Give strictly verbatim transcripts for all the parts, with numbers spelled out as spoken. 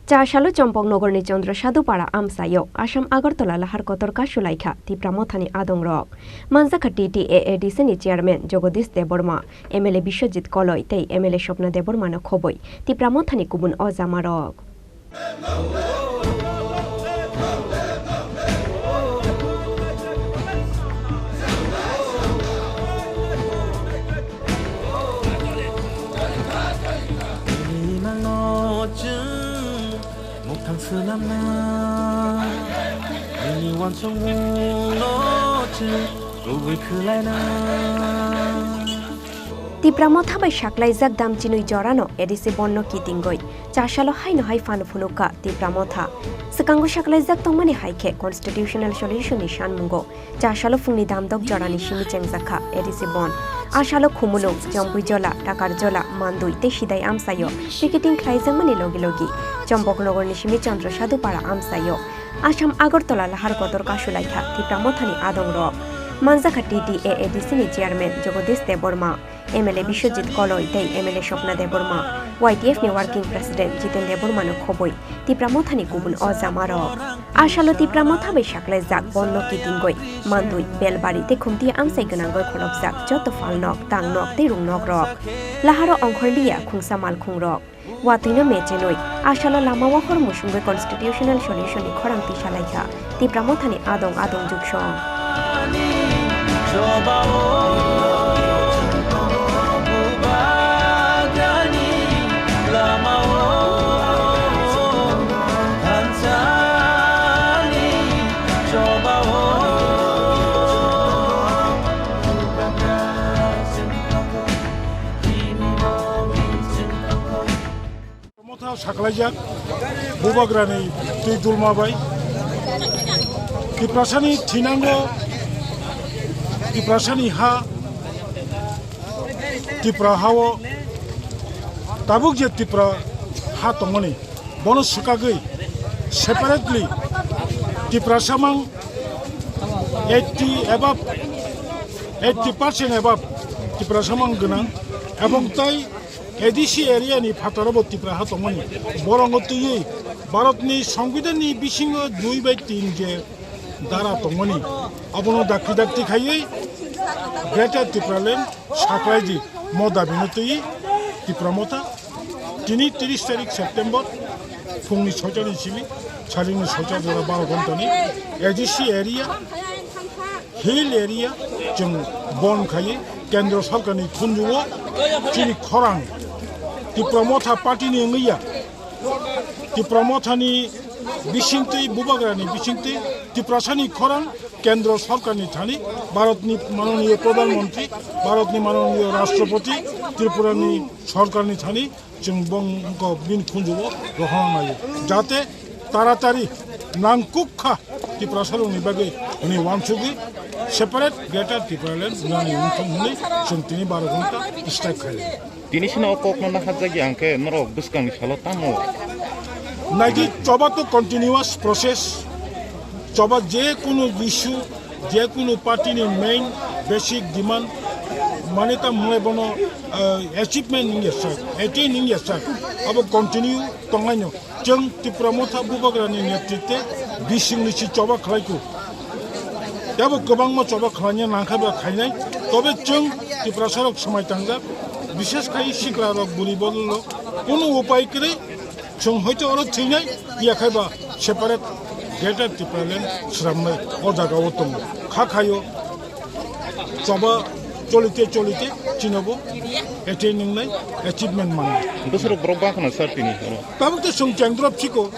Chasalo Chompoknogorni Chandra Sadhupara amchaio Assam Agartala lahar kotor kasulaikha Tipra Mothani adongrok. Manjakha T T A A D C ni chairman Jagadish Debbarma, M L A Biswajit Koloi tei M L A Swapna Debbarmano khobwi Tipra Mothani kubun ojamarok. Muktang swnamna, nini uansukmungno chwng kubui khwlaina. Tipra Motha bai saklaijak damchinwi jorano A D C bonno kitingwi chasalo haino hai phano phunukha Tipra Motha. Swkango saklaijak tongmani hai khe constitutional solution ni sanmungo chasalo phungni damdok jorani simi chengjakha A D C bon. Asalo Khumulwng, Jompuijola, Takarjola, Mandwi tei Sidai amchaio picketing khlaijakmani logi logi Chompoknogorni simi Chandra Sadhupara amchaio Assam Agartala lahar kotor kasulaikha Tipra Mothani adongrok. Manjakha T T A A D C ni chairman Jagadish Debbarma, M L A Biswajit Koloi tei M L A Swapna Debbarma, Y T F ni working president Jiten Debbarmano khobwi Tipra Mothani kubun ojamarok. Asalo Tipra Motha bai saklaijak bonno kitingwi Mandwi, Belbari tei Khumtia amchai gwnangwi khorokjak joto phalnok, tangnok tei rungnokrok. Laharo ongkhorliya khungsa malkhungrok. Watwino mechenwi asalo lama wahor musungwi constitutional solution ni khorang tisalaikha Tipra Mothani adong adong juksong. Motha saklaijak Bubagrani twi dulma bai Tiprasani thinango, Tiprasani ha, Tipra hao tabuk je Tipra ha tongmani bono swkagwi separately Tiprasa mang eighty above, eighty percent above Tiprasa mang gwnang, ebong tai A D C area ni phataro bo Tipra ha tongmani, borongo twiwi Bharat ni Songbidan ni bisingo dui bai tin je dara tongmani, abono dakti dakti khaiwi Greater Tipraland saklaidi mo dabi no twiwi Tipra Motha tini tris tarik September phungni soita ni simi salingni soita jora baro ghonta ni A D C area Hill area chwng bon khaiwi Kendra Sarkarni khunjugo chini khorang Tipra Motha party ni wngya, Tipra Mothani bisingtwi, Bubagrani bisingtwi Tiprasani khorang Kendra Sarkarni thani, Bharatni manoniyo Pradhan Mantri, Bharatni manoniyo Rashtrapati, Tripurani Sarkarni thani chwng bongkok bini khunjugo rohorna naio, jate taratari nangkukha Tiprasarokni bagwi hwnwi uansugwi separate Greater Tipraland wngnani wngthung hwnwi chwng tini baro ghonta strike khaio. Tini sino o kokno nahajagya hwnkhe norok bwskangni salo tamo? Naidi choba to continuous process, choba je kunu issue, je kunu party ni main basic demand mane ta mwnai bono, eh, achievement wngya sak, attain wngya sak, abo continue tongnaino. Chwng Tipra Motha Bubagrani netritwe bisingni si choba khlaiku. Tebo kwbangma choba khlaina nangkha ba khainai. Tobe chwng Tiprasarok swmai tangjak, bishesh khai siklarok, buri bodolrok, kunu upai kwrwi chwng hoito oro thwinai, yakhai ba separate Greater Tipraland sramnai o jagao tongo. Kha khaio. Choba cholite cholite chinobo attain wngnai, achievement mannai. Bwswrok borok bangkhana sir tini oro? Tabuk to chwng chengdrop chiko.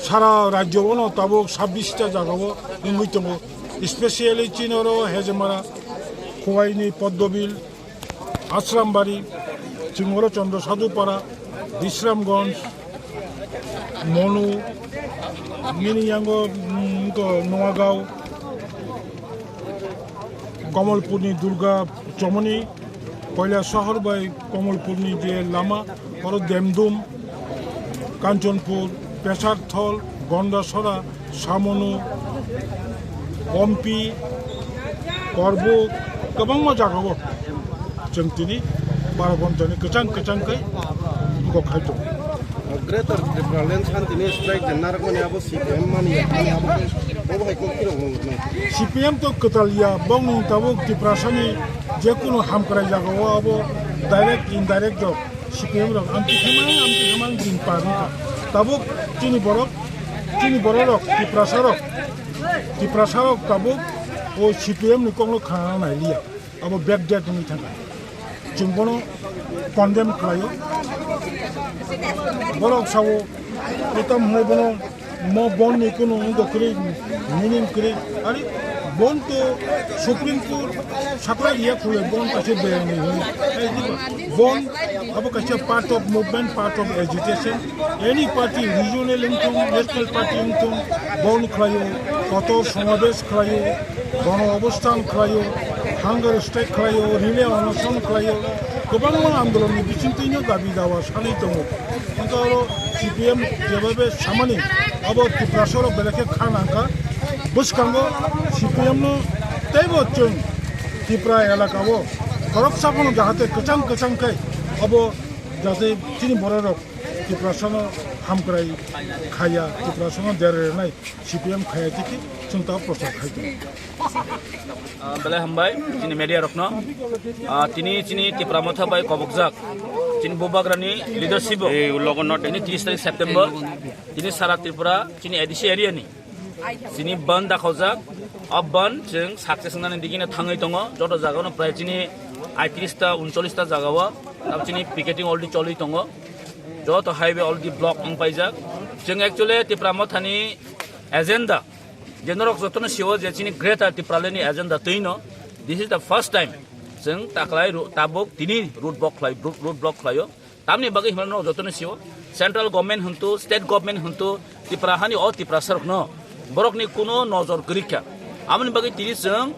Sara rajyo bono tabuk sabbish ta jagao wngwi tongo. Specially chini oro Hejemara, Khowai ni Poddobil, Asrambari, chwng oro Chandra Sadhupara, Bisramganj, Monu, nini yango, mm, to Noagao, Komolpurni Durga Chomoni, Koilasahar bai Komolpurni je lama, oro Demdum, Kanchanpur, Pesarthol, Gondasora, Samonu, Ompi, Korbuk, kwbangma jagao chwng tini baro ghontani kwchang kwchang khe kok khai tongo. Greater Tipraland santini strike je narwkmani abo C P M mani, abo hai kok phirok nung nai. C P M to kwtal ya, bongni tabuk Tiprasani jekunu hamkrai jagao abo direct indirect rok C P M rok amtwi khamang, amtwi khamang din par wngkha. Tabuk chini borok, chini bororok, Tiprasarok, Tiprasarok tabuk o C P M ni kokno khna nai liya. Abo backdate wngwi thangkha. Chwng bono condemn khlaio. Borok sao, kotam hwnwi bono mo bond ni kunu wngkha kwrwi, meaning kwrwi. Ari bond to Supreme Court sakha riya khulai bond kaisa beyani hwnwi. Bond abo kaisa part of movement, part of agitation. Any party, regional wngthung, national party wngthung, bond khlaio, kotor somabesh khlaio, bono obosthan khlaio, hunger strike khlaio, relay onoson khlaio, kwbangma andolonni bisingtwino dabi dawa sanwi tongo. Hwnkhe oro C P M jebabe samani abo Tiprasarok belai khe kha nangkha. Bwskango C P M no teibo chwng Tripura elakao khoroksa phano jahate kwchang kwchang khe abo jate chini bororok Tiprasano hamkrai khaya, Tiprasano dera rwnai C P M khaya tiki chwng ta prochar khai tongo. Ah, belai hambai chini media rokno. Ah, tini chini Tipra Motha bai kobokjak chini Bubagrani leadership o. Ei, ulogo not tini tris tarik September, tini sara Tripura chini A D C area ni chini bandh dakhaujak. O bandh chwng success wngnani digino thangwi tongo. Joto jagao no prai chini aitris ta, uncholish ta jagao abo chini picketing already choli tongo. Joto highway already block wng paijak. Chwng actually Tipra Mothani agenda je norok jotono sio je chini Greater Tipraland ni agenda twino, this is the first time chwng taklai ro-, tabuk tini road block khlai, road, road block khlaio. Tamni bagwi hwnba norok jotono sio, central government hwntu, state government hwntu, Tipra hani o Tiprasarokno borokni kuno nojor kwrwi kha. Aboni bagwi tini chwng,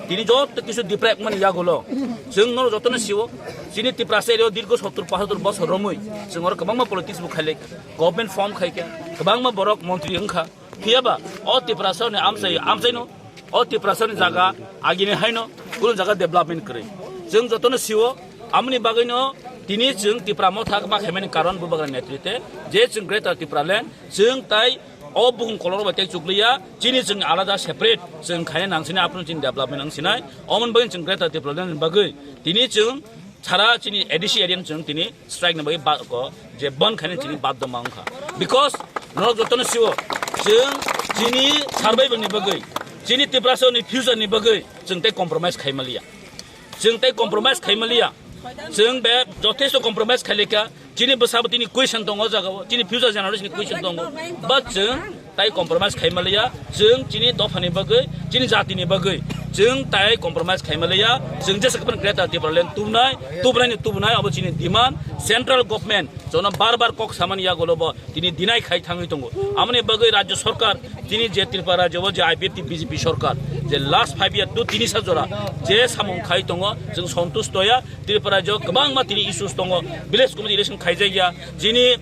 tini joto kisu deprive wngmani yagulo chwng norok jotono sio, chini Tiprasa area o dirgo sottur pochattor bosor romwi chwng oro kwbangma politics bo khailai, government form khaikha, kwbangma borok montri wngkha. Phiyaba o Tiprasani amchai, amchaino o Tiprasani jaga agini haino kunu jaga development kwrwi. Chwng jotono sio, amoni bagwino tini chwng Tipra Motha ma khaimani karon Bubagra netrite je chwng Greater Tipraland chwng tai o bukhung koloro bai tei chukliya, chini chwng alada separate chwng khaina nangsinai, aphuru chini development wngsinai. Omoni bagwi chwng Greater Tipraland ni bagwi tini chwng sara chini A D C area ni chwng tini strike ni bagwi ba-, ko je bandh khaina chini badhyo ma wngkha. Because norok jotono sio, chwng chini survival ni bagwi, chini Tiprasa ni future ni bagwi chwng tei compromise khaimaliya. Chwng tei compromise khaimaliya. Chwng be jothesto compromise khailika. Chini bwsabo tini question tongo o jagao, chini future generation ni question tongo. But chwng tai compromise khaimaliya, chwng chini dophani bagwi, chini jatini bagwi, chwng tai compromise khaimaliya, chwng jesa kwbangma Greater Tipraland tubunai, tubunai ni tubunai, abo chini demand, central government, jono bar bar kok samani yagulo bo tini deny khai thangwi tongo. Amoni bagwi Rajya Sarkar, tini je Tripura Rajya o je I P F T B J P Sarkar, je last five year to tini sa jora, je samung khai tongo, chwng sontush toya, Tripura Rajya o kwbangma tini issues tongo, village committee election khaijakya, chini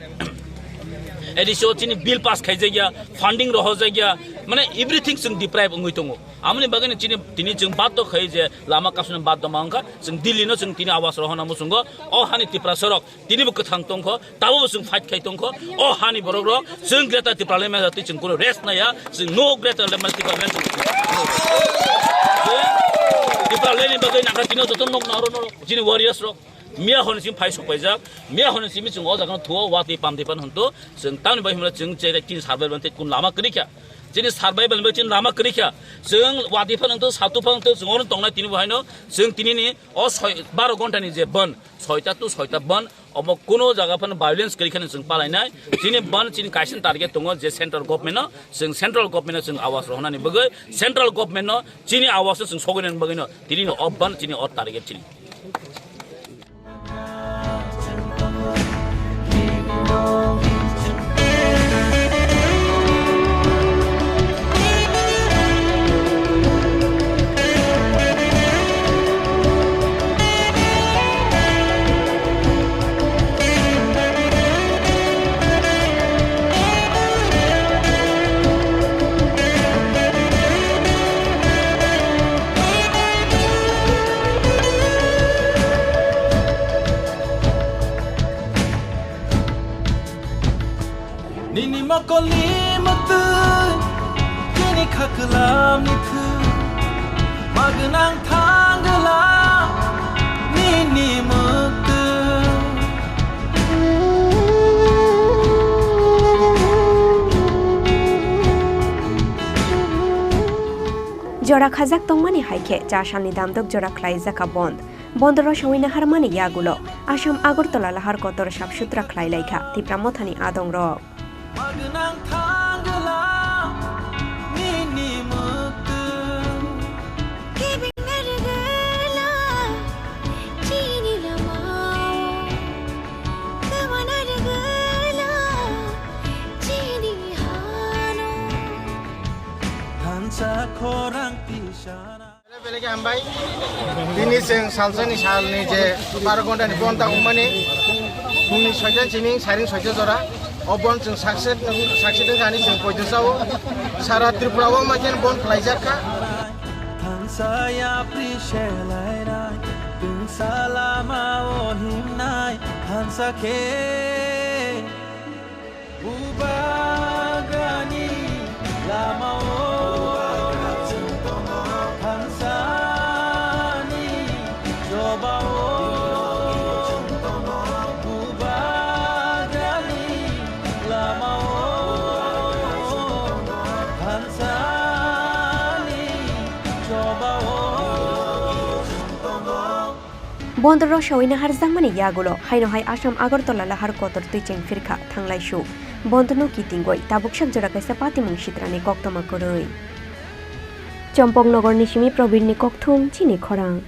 A D C o chini bill pass khaijakya, funding rohorjakya, mane everything chwng deprive wngwi tongo. Amoni bagwino chini, tini chwng badhyo khai je lama kasuni badhyo ma wngkha, chwng Delhi no chwng tini awas rohorna muchungo, o hani Tiprasarok tini bo kwthang tongkho, tabo bo chwng fight khai tongkho, o hani borok rok chwng Greater Tipraland manya twi chwng kuno rest naya, chwng no Greater Tipraland chwng Tipraland ni bagwi nangkha tini joto nok naro norok chini warriors rok. Miya hwn simi phai sok paijak, miya hwn simi chwng o jaga no thuo, watwi pamtwi pan hwn to, chwng tamni bai hwnba chwng chere chini survival tei kun lama kwrwi kha, chini survival bai chini lama kwrwi kha, chwng watwi pan hwn to, satu pan hwn to, chwng ono tongnai tini bo haino, chwng tini ni o soi, baro ghonta ni je bandh, soita to soita bandh, omo kuno jaga phano violence kwrwi khani chwng palainai, chini bandh chini kaisa target tongo je central government no, chwng central government no chwng awas rohornani bagwi, central government no chini awas no chwng sogwi nani bagwi no, tini no o bandh chini o target chini. Nini mokolni mwtwi, nini khaklamni thwi, magwnang thangla nini mwtwi. Jora khajak tongmani hai khe cha salni damdok jora khlaijak kha bond. Bond rosawui naharmani yagulo Assam Agartala lahar kotor sap sutra khlai lai kha Tipra Mothani adongrok. Magwnang thangla nini mwtwi. Thansa khorang tisana. Belai belai khe hambai. Tini chwng salsani salni je baro ghontani bond ta wngmani. Phungni soita sining saring soita jora. O bond chwng success, success wngkha hinwi chwng poito chao. Sara Tripura o maikhe bond khlaijak kha. Thansa yapri selai rai, tungsa lama o himnai, thansa khe. Bubagrani lama o, thansani choba o. Bubagrani lama o, thansani choba o. Bond rosawui naharjakmani yagulo haino hai Assam Agartala lahar kotor twi chengphirkha thanglaisu. Bond no kitingwi tabuk sak jora kaisa patimung sitrani koktwma kwrwi. Champaknagar ni simi Probir ni kokthum chini khorang.